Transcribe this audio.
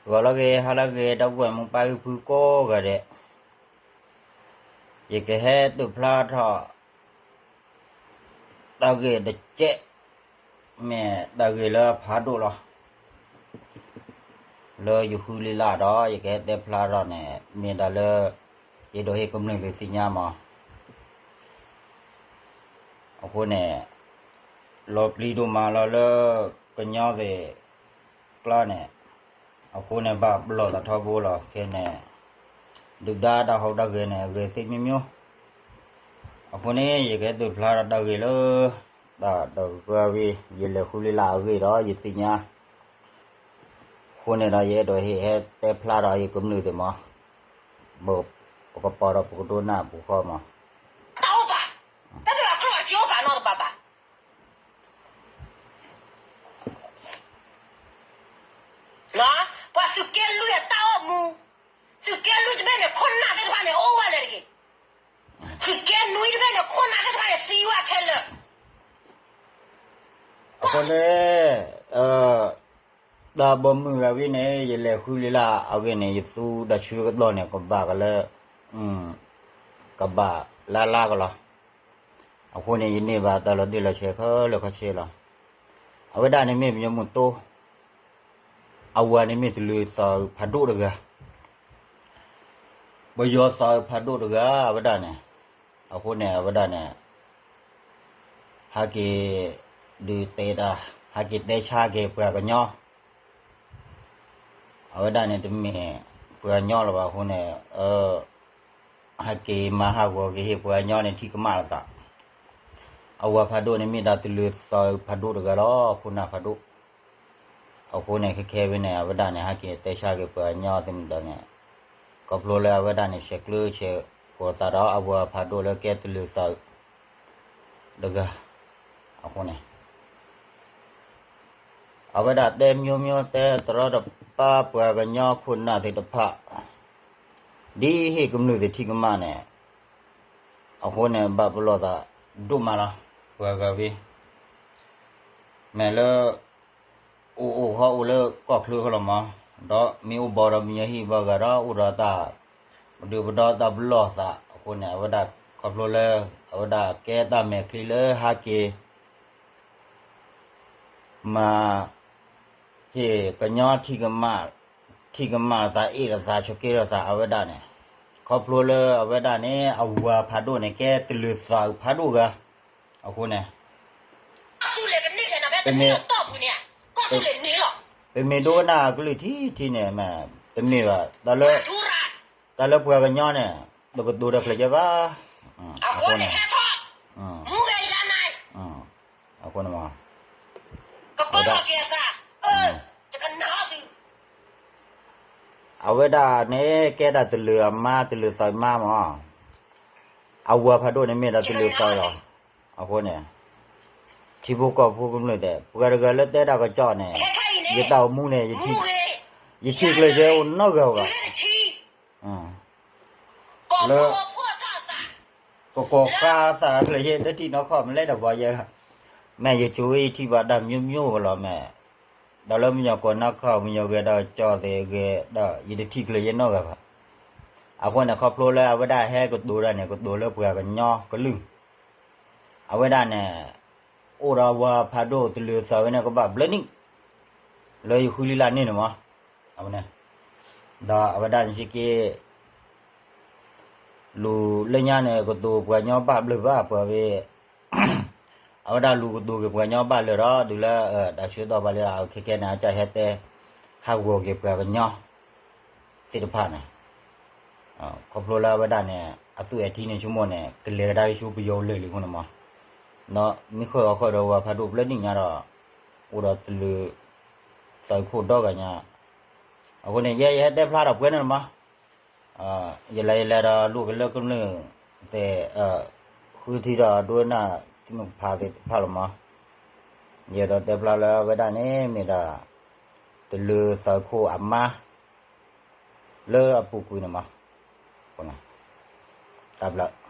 ဂီၤလၢအဂ့ၤ ဟါလၢအဂ့ၤ ဒီပုၢ်ဝဲၢ်မုၢ်ပၢ်ဂံၢ်ဖုကိးဂၤဒဲး, ယကဟဲသုးဖျါထီၣ် တၢ်ဂ့ၢ်တကဲး, မ့ၢ်တၢ်ဂ့ၢ်လၢဖးဒိၣ်လီၤ. လၢယဃုလံလၢ်ဒီး ယကဟဲတဲဖျါထီၣ်န့ၣ် မ့ၢ်ဒၣ်လၢ ယအဲၣ်ဒိးဟ့ၣ်ကမျၢၢ်သ့ၣ်ညါမး. အဃိန့ၣ် လီၤပျံၤဒိၣ်မးလီၤလၢ ကညီသ့ၣ်ကျါန့ၣ်, အဃိန့ၣ် ဘၣ်ပလီၢ်သးထီဘိလီၤ. ခဲန့ၣ် ဒုၣ်ဒါတၢ်ဟူးတၢ်ဂဲၤန့ၣ် အဂ့ၤသ့မိမိ, အဃိန့ၣ် ယကဟဲသုးဖျါထီၣ်တၢ်ဂ့ၢ်လၢ တၢ်ဒီးကဝံၤ ယလဲၤဃုလံလၢ်အဂ့ၢ်ဒီးယသ့ၣ်ညါ, အဃိန့ၣ်ဒီး ယအဲၣ်ဒိးဟ့ၣ်ဟဲတဲဖျါဒီးယကမျၢၢ်သ့ၣ်မး, ဘၣ်ပကပီၤဒီးပကဒိကနၣ်ပူၤဃီမး. တၢ်အိၣ်ဘၣ်, တၢ်ဒုးအကျိၣ်အစ့အိၣ်ဘၣ်နီတဘၣ်ဘၣ်. ပှၤသုးက့လွံၢ်အတၢ်အိၣ်မူ, သုးက့လွံၢ်တဘ့ၣ်န့ၣ် ခိၣ်နၢ်သ့ၣ်တဖၣ်န့ၣ် အိၣ်ဝဲလဲၣ်တဂ့ၤ. သုးက့နွံတဘ့ၣ်န့ၣ် ခိၣ်နၢ်သ့ၣ်တဖၣ်န့ၣ် သံဝဲခဲလၢာ်. အဃိန့ၣ် တၢ်ဘီမုၢ်ဂၤဝံၤန့ၣ် ယလဲၤဃုလံလၢ်အဂ့ၢ်န့ၣ် ယသူတၢ်ဆၢကတီၢ်န့ၣ် ကဘၣ်ကလၢ ကဘၣ်လၢ်လၢ်ကလီၤ. အဃိန့ၣ် ယန့ၢ်ဘၣ်တၢ်လီၤတံၢ်လီၤဆဲးခဲလၢာ်ခဲဆ့လီၤ. အဝဲဒၣ်န့ၣ်မ့ၢ်ပယီၤမုၢ်တိ, အဝၤန့ၣ်မ့ၢ်တလၢၤသးအုးဖးဒိၣ်တဂၤ, ပယီၤသးအုးဖးဒိၣ်တဂၤ အဝဲဒၣ်န့ၣ်, အဃိန့ၣ် အဝဲဒၣ်န့ၣ် ဟဲက့ၤ ဒုးတဲတၢ်, ဟဲက့ၤတဲဆါက့ၤပှၤကညီ, အဝဲဒၣ်န့ၣ်တမ့ၢ်ပှၤကညီလၢၤဘၣ်အဃိန့ၣ် ဟဲက့ၤမၤဟးဂီၤက့ၤဟ့ၣ်ပှၤကညီန့ၣ် ထံၣ်ကမၣ်လီၤသး, အဝၤဖးဒိၣ်န့ၣ်မ့ၢ်ဒၣ်တလၢၤသးအုးဖးဒိၣ်တဂၤလီၤ, ခိၣ်နၢ်ဖးဒိၣ်. အဃိန့ၣ် ခဲခဲဝဲန့ၣ် အဝဲဒၣ်န့ၣ် ဟဲက့ၤတဲဆါက့ၤပှၤကညီသ့ၣ်မတၤန့ၣ်, ခီဖျိလၢအဝဲဒၣ်န့ၣ် ဆဲးကျၢဆဲးကိၤသးဒီး အဝၤဖးဒိၣ်လၢကဲတလၢၤသးအုးတဂၤ, အဃိန့ၣ် အဝဲဒၣ်တဲမျိုးမျိုး တဲတရီတပါပှၤကညီခိၣ်နၢ်သ့ၣ်တဖၣ်, ဒ်ဟ့ၣ်ကမျၢၢ်သ့ၣ်ထံၣ်ကမၣ်န့ၣ်, အဃိန့ၣ် ဘၣ်ပလီၢ်သးဒိၣ်မးလီၤ, ပှၤဂၤဝံၤ မ့ၢ်လၢ အိၣ်အိၣ်ဃီအိၣ်လၢကီၢ်ချၢဃီလီၤမး, ဒီးမ့ၢ်အိၣ်ဘီဒီးမ့ၢ်ယဟံၣ်ဘီဂၤဒီး အိၣ်ဒီးတၢ်ပဒုၣ်ပဒီတၢ်ပလီၢ်သးအဃိန့ၣ် အဝဲဒၣ်ခီဖျိလၢ အဝဲဒၣ်ကဲတၢ်မဲာ်ချံလၢဟဲက့ၤ မၤ ဟ့ၣ်ကညီထံၣ်ကမၣ်, ထံၣ်ကမၣ်လိာ်သး အ့ၣ်လိာ်သး ဆိးက့လိာ်သး အဝဲဒၣ်န့ၣ်, ခီဖျိလၢအဝဲဒၣ်န့ၣ် အဝၤဖးဒိၣ်န့ၣ် ကဲတလၢၤသးအုးဖးဒိၣ်ဂၤ, အဃိန့ၣ် ပမ့ၢ် ပမ့ၢ်ဒိကနၣ်အကလုၢ်ထံထံန့ၣ် တမ့ၢ်ဘၣ်, တၢ်လၢပှၤကညီန့ၣ် တကတိၤတၢ်ဖျဲးကဲဘၣ်, အဃိန့ၣ် အဃိန့ၣ်မး အဝဲဒၣ်န့ၣ် ကဲဒၣ်တလၢၤအမါ တလၢၤသးမါမး, အဝၤဖးဒိၣ်န့ၣ်မ့ၢ်ဒၣ်တလၢၤသးလီၤ, အဃိန့ၣ် ထံဖိကီၢ်ဖိကမျၢၢ်တဲ ပှၤတဂၤလၢတဲတၢ်ကစီၣ်န့ၣ် ယတၢ်အိၣ်မူန့ၣ် ယထံၣ်ကျၢၢ်ယဲအိၣ်နီတဂၤဘၣ်, လၢ ကကိးဃါသးကျၢၢ်ယဲ လၢထံနီၢ်ခီၣ်မလဲၣ်တဘီယဲ, မ့ၢ်ယဆိဝဲယထံၣ်ဘၣ်တၢ်မျိုးမျိုးကလီၤမ့ၢ်, ဒီးလၢမညီၤကီၢ်နီၢ်ခီၣ် မညီၤဂဲၤဒီးကၠီသ့ၣ်ဂဲၤဒီး ယတထံၣ်ကျၢၢ်ယဲနီတဂၤဘၣ်, အဃိန့ၣ် ခီဖျိလၢအဝဲဒၣ်ဟဲကတိၤတၢ်န့ၣ် ကတိၤလၢပှၤကညီကလုၢ်, အဝဲဒၣ်န့ၣ် အိၣ်ဒီးဝၤဖးဒိၣ်တလၢၤသးဝဲန့ၣ် ကဘၣ်ဘျၢနံၣ် လၢယဃုလံလၢ်န့ၣ်န့ၣ်မး, အဝဲန့ၣ် ဒီးအဝဲဒၣ်န့ၣ်စ့ၢ်ကီး လူၤလၢညါန့ၣ် ကတိၤပှၤကညီဘၣ်ဘျၢဘၣ်ပှၤဝဲ, အဝဲဒၣ်လူၤကတိၤက့ၤပှၤကညီဘၣ်လၢာ်ဒီး တုၤလၢ တၢ်ဆၢကတီၢ်ဘၣ်လၢ ခဲခဲန့ၣ် အကစၢ်ဟဲတဲ ဟးဂီၤက့ၤပှၤကညီ သ့ၣ်တဖၣ်န့ၣ်, ခီဖျိလၢအဝဲဒၣ်န့ၣ် အသူၣ်အဲၣ်ထံန့ၣ်ဆိကမိၣ်န့ၣ် ကလဲၤကဒါက့ၤဆူပယီၤလၢာ်လံအဃိန့ၣ်မး, ဒီးမ့ၢ်ဃုအီၤဃုာ်ဒီးဝၤဖးဒိၣ်ဘျၢနံၣ်ညါဒီး အိၣ်ဒီးတလၢၤသးခိၣ်ဒီဂၤညါ, အဃိန့ၣ် ယဲယဟဲတဲဖျါဒီးပှဲၤန့ၣ်လီၤမး, ယလဲၤယလဲၤဒီးလူၤက့ၤလၢကမျၢၢ်သ့ၣ် ဃုထံၣ်ဒီးဒိကနၣ်ထံမိၢ်ကဖးသ့ၣ်တဖၣ်လီၤမး, ယအဲၣ်ဒိးတဲဖျါလၢအဝဲဒၣ်န့ၣ်မ့ၢ်ဒၣ် တလၢၤသးခိၣ်အမါ လၢအပူၤကွံာ်န့ၣ်မး, တၢ်ဘျၢ